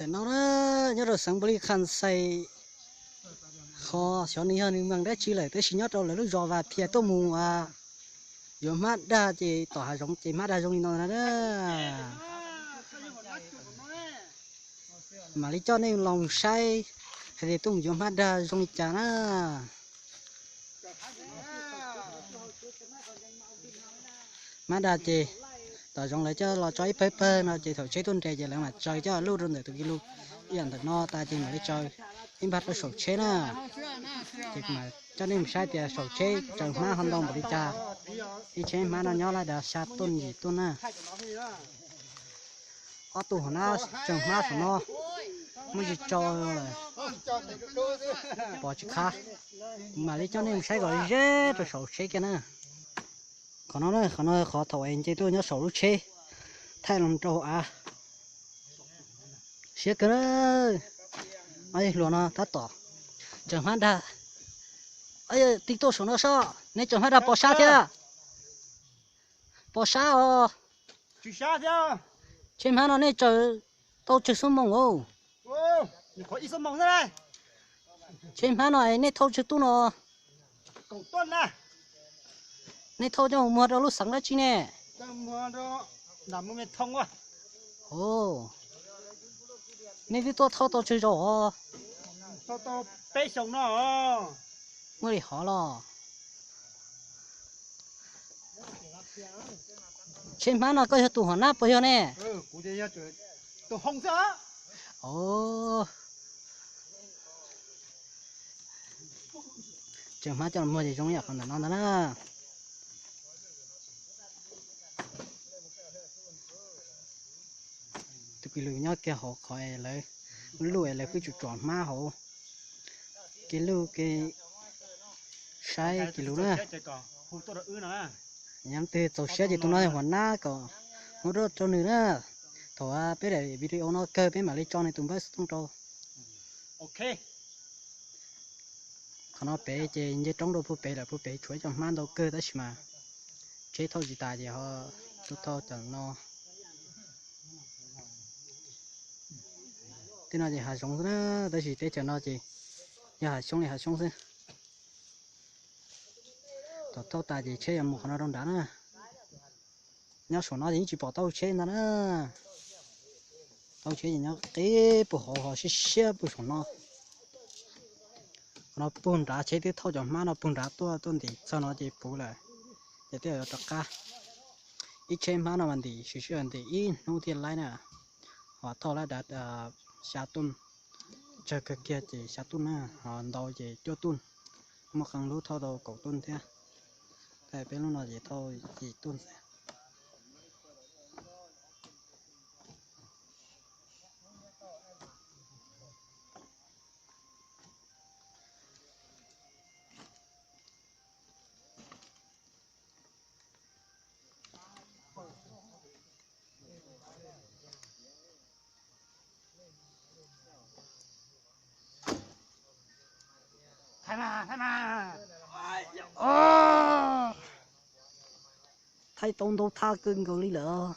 Tam no na, nyob rau xeev Npaus Lis Khas Xais, qhov xyov nws yog nws mees dab tsi lawm, tab sis nyob rau lawv lub zos Vas Thias tuaj mus yuav hmab dag ces tom hav zoov ces hmab dag zoo li no na. Mam li coj nej los saib hais tias tuaj mus yuav hmab dag zoo li cas na. Hmab dag ces tom zoov lawv coj los tso ib pawg pawg no ces thaum tsheb tuaj nres ces lawv mam tsaws coj luj rau ntawm tus ki lus ib yam ntawm no tas ces mam li tsaws ib npag rau saum tsheb na. Ces mam coj nej mus saib tias saum tsheb tsaws hmab ho ntau npaum li cas. Ib tsheb hmab no nyob laj dav xya tuj yim tuj na. Ob tug hauv nab tsaws hmab saum no muaj tsis tsau lawm, pom tsis khab. Mam li coj nej mus saib kom ze rau saum tsheb kiag na. Qhov no, qhov no qhov thaum es nce tuaj nyob saum lub tsheb thaij los rau hauv av. Siab kawg na. Hluas no tab tom tsaws hmab dag. Tij tuaj saum no sob, nej tsaws hmab dag pos sab thiab. Pos sab os. Tsheb hmab no nej tsaws tau tsawg xuab moos os? Tsheb hmab no nej thauj tsawg tuj no? Nej thauj coj mus muag rau lub xeev dab tsi ne? Nej twb tuaj thauj tau tsawg zaus os? Muaj li hov los? Tsheb hmab no koj yog tus hauv nab puas yog ne? Tsaws hmab coj los muag ces zoo ib yam qhov ntawm no ntag na. Tus kws lus nyob kiag hauv qhov es lawv luj es lawv pheej tsuam tsuam hmab hauv. Kev luj kev saib kws lus na. Yog leej twg txaus siab ces tus no hauv nab kom muab rau nws na. Thaum peb daim video no kawg peb mam li tso nws tus npawb xov tooj rau. Qhov no pem ces nce roob rau puag pem lawm, puag pem tshuav ib co hmab ntau kawg tab sis mas tsheb thauj tsis tas ces ho tuaj thauj cov no. Tej no ces hav zoov xwb na, tab sis teb chaws no ces yog hav xyoob li hav xyoob xwb. Thaum thauj tas ces tsheb yuav mus qhov no rau nrad na. Nyob saum no ces yeej tsis pom tau tsheb ntag na. Tau tsheb ces nyob qib puag hauv ho siab siab puag saum no. Qhov no puag nrad tsheb twb thauj cov hmab no puag nrad tuaj, tuaj ntim txog no ces puv lawm. Ces twb yuav rov qab. Ib tsheb hmab no mas ntim siv sij hawm ntim ib hnub thiaj laib na. Ho thauj laj dav xya tuj, tsawg kawg kiag ces xya tuj na, ho ntau ces cuaj tuj, muaj qee lub thauj tau kaum tuj thiab. Peb lub no ces thauj yim tuj xwb. Thaij tau ntau thaj kawg nkaus li lawm.